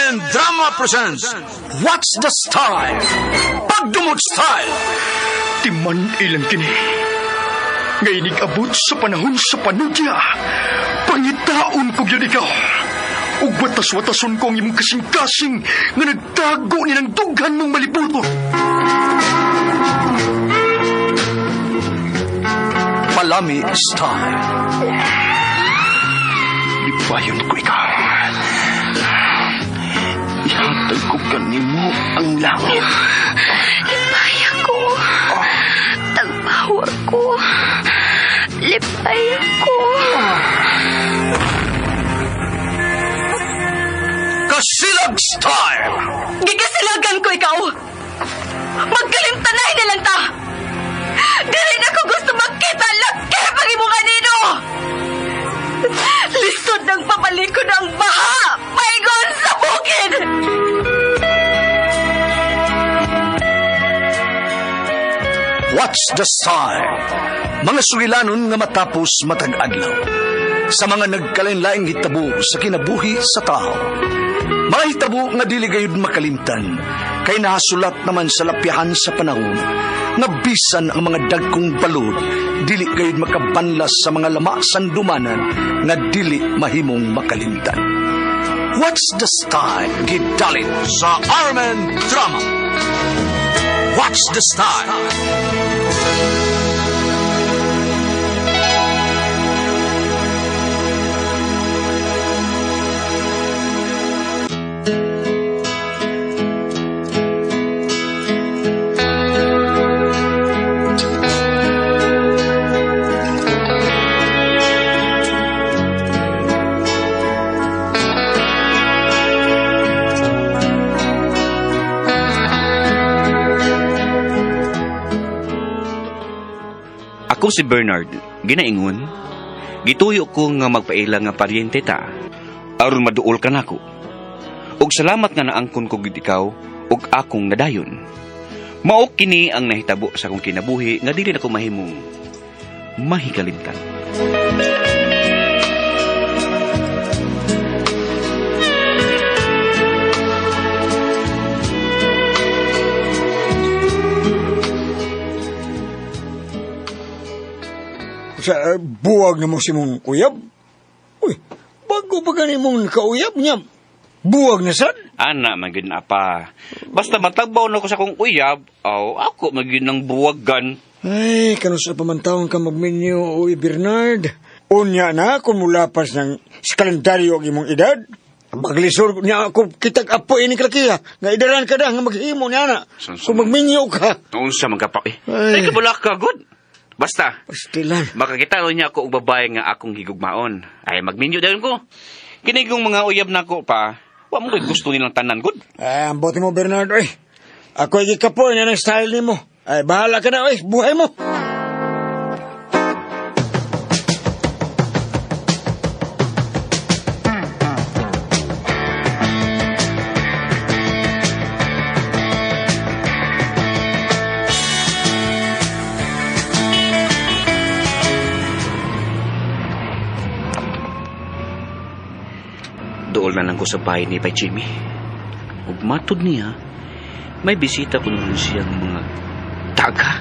Armen Drama presents What's the Style? Pagdumot Style! Timan ilang kini. Nga inig-abot sa panahon sa panudya. Pangitaon ko gyud ikaw. Ug watas-watason ko ang imong kasing-kasing nga nagtago ni ng dughan mong malibuto. Palami Style. Lipayon ko ikaw. Ihatag ko kanimo ang langit. Lipay ako. Tagbawa ko. Lipay ako. Kasilag Style! Gikasilagan ko ikaw. Magkalimtanay na lang ta. Dili na ko gusto magkita laki pag imo kanino. Lisod ng papalikod ang baha. Paingon sa bukid. What's the Style? Mga sugilanon nga matapos matag adlaw. Sa mga nagkalain-laing hitabo sa kinabuhi sa tao. Mga hitabo nga dili gayud makalimtan, kay nahasulat naman sa lapyahan sa panahon, nga bisan ang mga dagkong balod, dili gayud makabanlas sa mga lama sandumanan nga dili mahimong makalimtan. What's the Style? Gidalit sa Armen Drama. What's the Style? Ako si Bernard, ginaingon. Gituyo ko nga magpaila nga paryente ta. Aron maduol ka nako. Ug salamat nga naangkon ko gid ikaw ug akong nadayon. Mao kini ang nahitabo sa akong kinabuhi nga dili nako mahimong mahikalimtan. Sa buwag na mo si mong uyab. Uy, bago pa gani mong nakauyab niya. Buwag na sad. Ana, man gyud na pa. Basta matagbaw na ko sa akong uyab, aw ako man gyud ng buwagan. Ay, kanusa pa man taon ka magminyo, uy, Bernard. Unya na, kung mulapas ng sa kalendaryo ang imong edad. Maglisor niya ako kitag apo ini kalakiya. Nga idaran ka na, nga maghimo niya na. Kung magminyo ka. Unsa man ka pa eh. Ay. Ay, kabula ka, good. Basta, Pastilan. makakita ron niya ako og babae nga akong higugmaon. Ay, magminyo dayon ko. Kini kong mga uyab nako pa, wa mo ko'y gusto nilang tanan, good. Ay, ang bote mo, Bernard, oy. Ako ay gikapoy na ng style nimo. Ay, bahala ka na, oy. Buhay mo. Dool na lang ko sa bahay ni Pai Jimmy. Ug matod niya, may bisita ko nun siyang mga taga.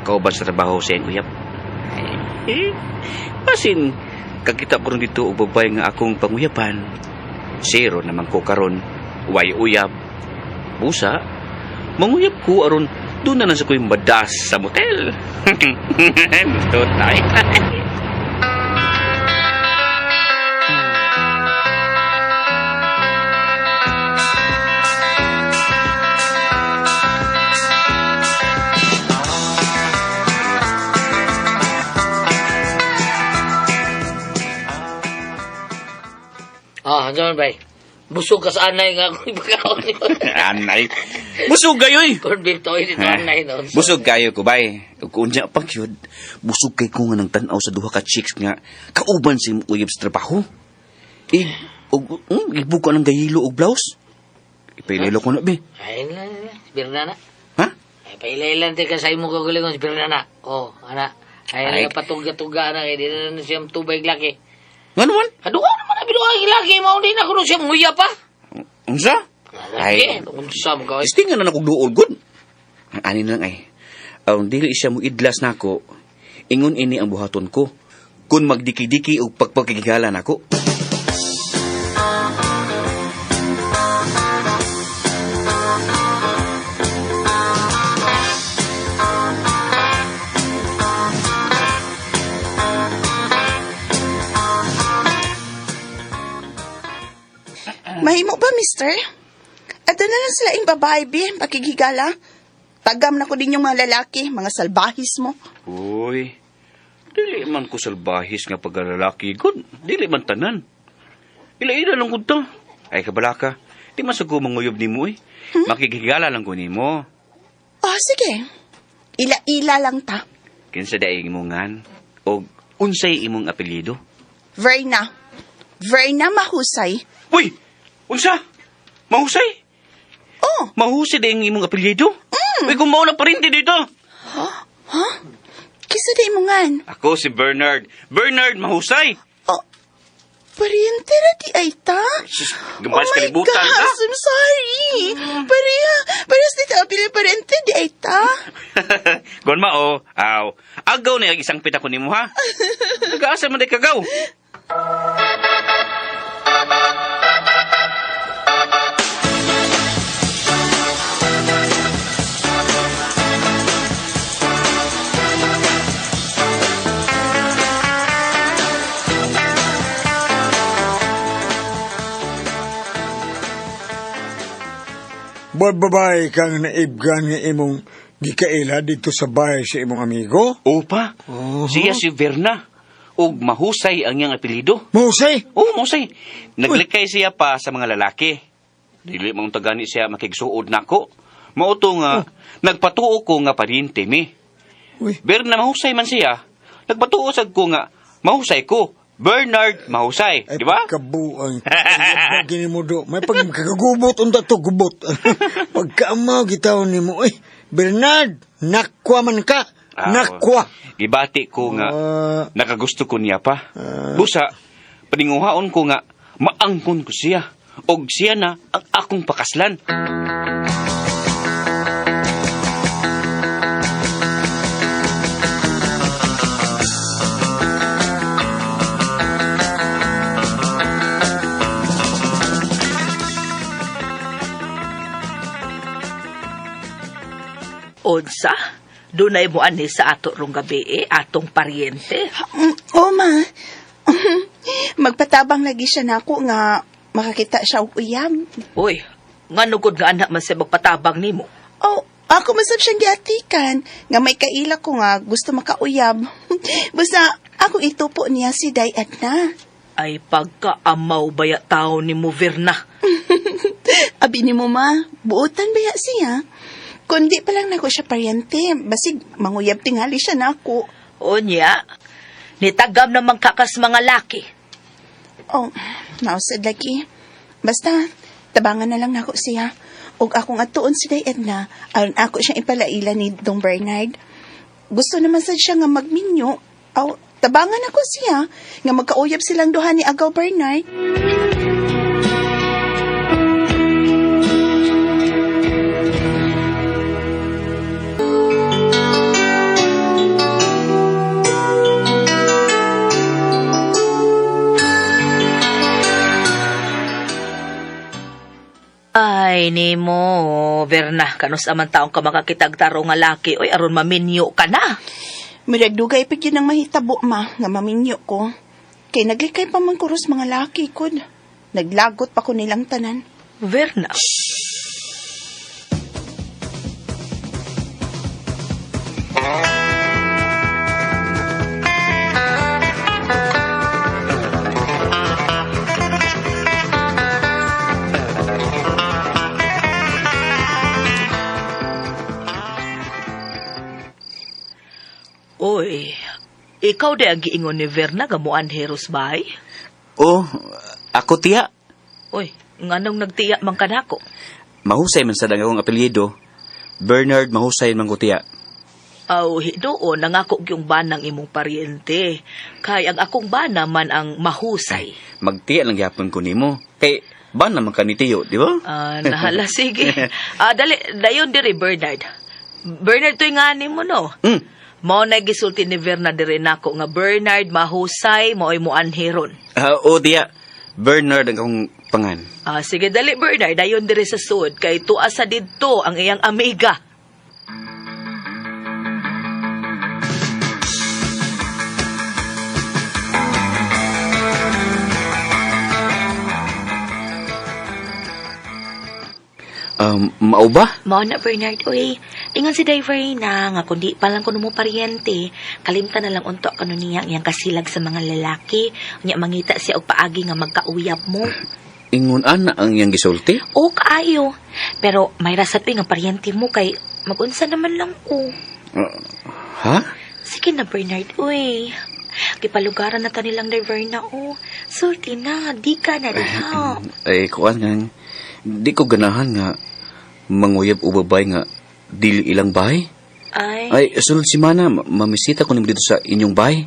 Kauban sa trabaho sa iyang uyab. Eh, basin, kakita ko rin dito og babae nga akong panguyaban. Zero naman ko karon, way uyab. Busa, manguyab ko aron doon na lang sa ko'y madas sa motel. Total. Ah, ano bay? Busog ka sa anay nga ako ipagkaon ni Anay. Busog kayo eh. Corn beef to ito anay no. Busog kayo ko bay. Ug unya pa gyud. Busog kay ko nga nang tan-aw sa duha ka chicks nga kauban sa imong uyab sa trabaho. Ig og ibuka ng gayilo og blouse. Ipailelo ko na be. Ay na, na, Birna na. Ha? Ay pailailan ti ka sa imong kagalingon si Birna na. Oh, ana. Ay, Ay. ay patugga-tuga na kay di na na siyang tubay laki. Ngano man? Aduha naman na binuha ang laki mao di na kuno siyang nguya pa. Unsa? Ay, unsa mo ka? Istingan na nakog duol gud. Ang ani na lang ay. Aron dili siya mo idlas nako. Ingon ini ang buhaton ko. Kun magdiki-diki og pagpagkigala nako. Mahimo ba, mister? Ato na lang sila ing babae, bi, pakighigala. Tagam na ko din yung mga lalaki, mga salbahis mo. Uy, dili man ko salbahis nga pagkalalaki gud. Dili man tanan. Ila-ila lang gud ta. Ay kabalaka, di man sa ko manguyab nimo eh. Makikigala lang ko nimo. Oh, sige. Ila-ila lang ta. Kinsa daing imong ngan og unsay imong apelyido? Verna. Verna Mahusay. Uy, unsa? Mahusay? Oh, Mahusay daing imong apelyido? Uy, kung mao na parinti dito. kisa di mo ngan. Ako si Bernard. Bernard Mahusay. Oh, pariente ra di ay ta. Sus, Oh gambas my kalibutan gosh, ka. I'm sorry. Pareha, parehas dito apil parente di ay ta. Gon mao, aw. Agaw na yung isang pita ko nimo ha. Nagaasa man day kagaw. Bababay kang naibgan nga imong gikaila dito sa bahay sa imong amigo? Opa, siya si Verna. Og mahusay ang iyang apelyido. Mahusay! Oo, mahusay. Naglikay siya pa sa mga lalaki. Dili mong tagani siya makigsuod nako. Mao to nga, nagpatuo ko nga paryente mi. Uy. Berna mahusay man siya. Nagpatuo sad ko nga mahusay ko. Bernard Mahusay, Ay, di ba? pagkabuang. Gini mo do. May pagkagubot, unta to, gubot. Pagkaamaw, gitawon ni mo. Ay, Bernard, nakwa man ka. Ah, Nakwa. Gibati ko nga Ah. nakagusto ko niya pa. Busa, paninguhaon ko nga maangkon ko siya. Og siya na ang akong pakaslan. Unsa? Dunay mo ani sa ato rong gabi eh, atong paryente. Oh, ma. Magpatabang lagi siya nako nga makakita siya og uyab. Uy, ngano gud nga anak man siya magpatabang nimo. Oh, ako masab siyang giatikan nga may kaila ko nga gusto makauyab. Basta ako itupo niya si Day Edna. Ay pagkaamaw baya tao ni mo Verna. Abi ni mo ma, buotan baya siya. Kundi pa lang nako siya paryente, basig manguyab tingali siya nako. Unya, nitagam naman kakas mga laki. Oh, nausad lagi. Basta, tabangan na lang nako siya. Ug akong atuon si Day Edna, aron ako siyang ipalaila ni Dong Bernard. Gusto naman sad siya nga magminyo. Aw, tabangan ako siya nga magkauyab silang duha ni Agaw Bernard. Ay, nimo, Verna, kanus aman taong ka makakitag taro nga laki, oy, aron maminyo ka na. Murag dugay pa gyud ang mahitabo ma nga maminyo ko. Kay naglikay pa man kuros mga laki kod. Naglagot pa ko nilang tanan. Verna. Uy, ikaw di ang giingon ni Verna gamuan heros bay? Oh, ako tiya. Uy, nganong nagtiya man kanako? Mahusay man sa akong apelyido. Bernard Mahusay man ko tiya. Aw, doon nangako yung banang imong paryente. Kay ang akong bana man ang mahusay. Magtiya lang gyapon ko nimo. Kay Ban naman ka ni Tiyo, di ba? Ah, nahala, sige. Ah, dali, dayon diri, Bernard. Bernard, to'y nga ni mo, no? Mm. Mao na gisulti ni Verna diri nako nga Bernard mahusay mao'y muanhiron. Ah, o tiya, Bernard ang akong pangan. Ah, sige dali Bernard, dayon diri sa sud kay tuwa sa didto ang iyang amiga. Mao ba? Mao na Bernard, uy. Ingon si Driver na nga kundi pa lang kuno mo paryente, kalimtan na lang unto kanu niya ang iyang kasilag sa mga lalaki. Unya mangita siya og paagi nga magkauyab mo. Ingon ana ang iyang gisulti? O kaayo. Pero may rasat uy nga paryente mo kay magunsa naman lang ko. Ha? Sige na Bernard, uy. Gipalugaran na ta nilang driver na o. Sulti na, di ka na diha. Ay, kuan nga, di ko ganahan nga manguyab o babay nga dili ilang bahay. Ay, Ay, sunod si Mana, mamisita ko nimo dito sa inyong bahay.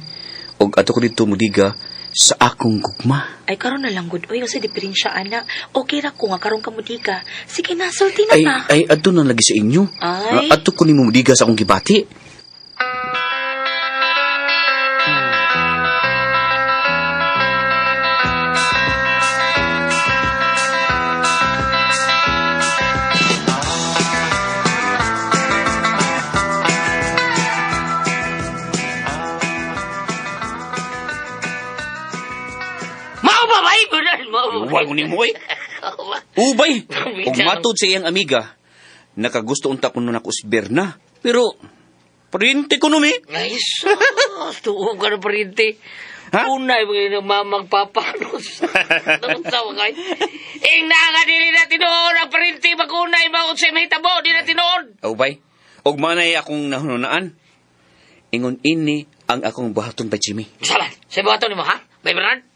Og ato ko dito mudiga sa akong gugma. ay karon na lang gud uy kasi diferensya ana. Okay ra ko nga karon ka mudiga. Sige na, sulti na Ay, ta. ay, adto na lagi sa inyo. Ay. Adto ko nimo mudiga sa akong gibati. Mao ba bay, Bernard? Mao ba? Iwal mo nimo, oy. Ubay! Ug matod sa iyang amiga, nakagusto unta kuno nako si Berna. Pero, parente ko numi. Ay, sus! Tuo ka na parente. Ha? Unay, mga mamang papanos. Naunsa mo kay? Ing na nga dili na tinuod ang parente, magunay, maunsay mahitabo, di na tinuod. Ubay, ug manay akong nahununaan. Ingon ini ang akong buhaton pa Jimmy. Salan, sa buhaton nimo ha? Bay Bernard?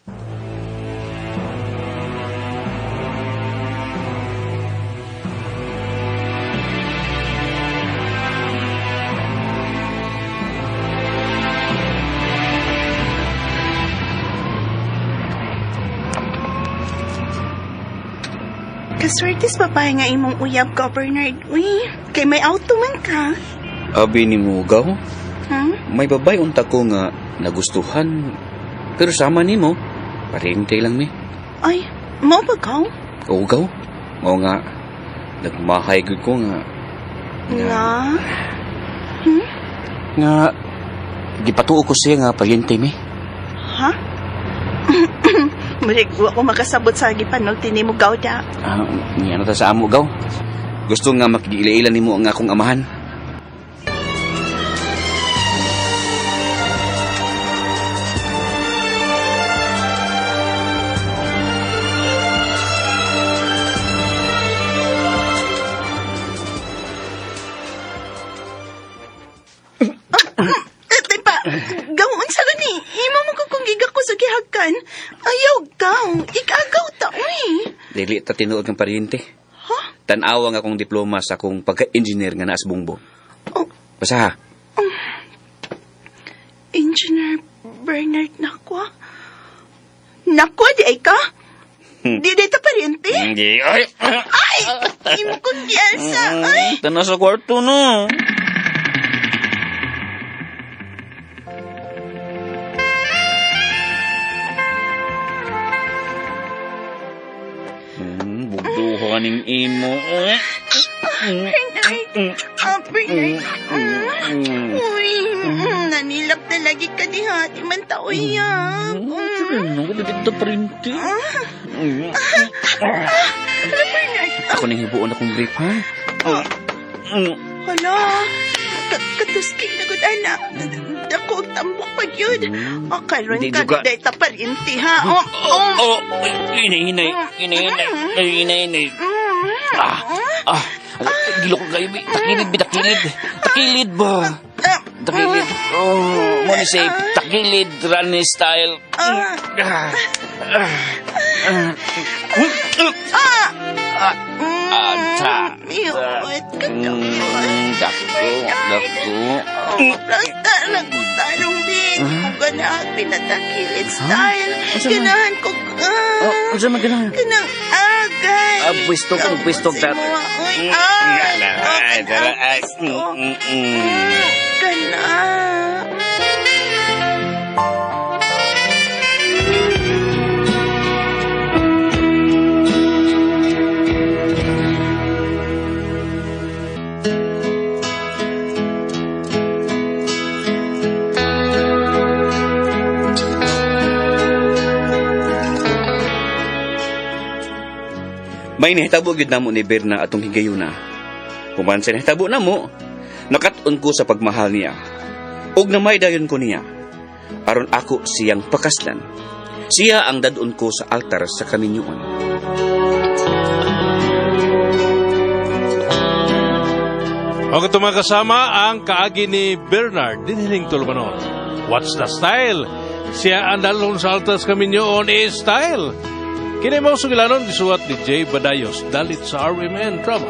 Kaswertis babae nga imong uyab ka, Bernard. Uy, kay may auto man ka. Abi ni mo gaw, Hmm? may babay unta ko nga nagustuhan. Pero sama nimo, parente lang mi. Ay, mao ba ka? O gaw, mao nga nagmahay gud ko nga Nga. nga gipatuo ko siya nga paryente mi. Ha? Mulig, wa ko makasabot sa gipanulti nimo gawda. Ah, ni ano ta sa amo gaw. Gusto nga makigiila nimo ang akong amahan. Tay pa, gaw unsa gani? Imo mo ko kung giga ko sa gihakan. Ayaw gaw, ikagaw ta uy. Dili ta tinuod ng paryente. Ha? Tan-awa nga akong diploma sa akong pagka-engineer nga naas bungbo. Oh, Basta ha. Engineer Bernard Nakwa. Nakwa di ay ka? Di di ta paryente? Hindi. Ay! Ay! Imo kong gialsa. Ay! Tana sa kwarto no. Bugduho ka ning imo. Bernard. Ah, Bernard. Uy, nanilap na lagi ka diha. Di man ta uyab. Ano ka dito parente? Ano, Bernard? Ako nang hibuon akong brief ha. Hala, katuskig na gud ana. Dako og tambok pag yun. O karon Hindi ka juga. day ta parinti ha. Oh, oh. Oh, hinay, hinay, hinay, hinay, hinay, hinay. Ah, ah, gilo ko kayo, takilid, bi, takilid, takilid ba? Takilid. Oh, mo ni say, takilid, runny style. Ah, Ah, ah, ah. ah, ta, Miyot ka Dako, dako. Oh, basta lang ko tarong big. Kung ganahan pinatakilid style. Unsa man? Ganahan ko. Oh, unsa man ganahan? Kanang, ah. Agay. Ah, pwesto ka, pwesto ka. Uy, ay. Ay, tara, ay. Pwesto. Kana. May nahitabo gyud namo ni Berna atong higayuna. Human sa nahitabo namo, nakat-on ko sa pagmahal niya. Ug namay dayon ko niya. Aron ako siyang pakaslan. Siya ang dadon ko sa altar sa kaminyoon. Og ito mga kasama ang kaagi ni Bernard Dinhiling Tulumanon. What's the style? Siya ang dalon sa altas kaminyoon is style. Kini mo sugilanon gisuwat ni Jay Badayos dalit sa RMN Drama.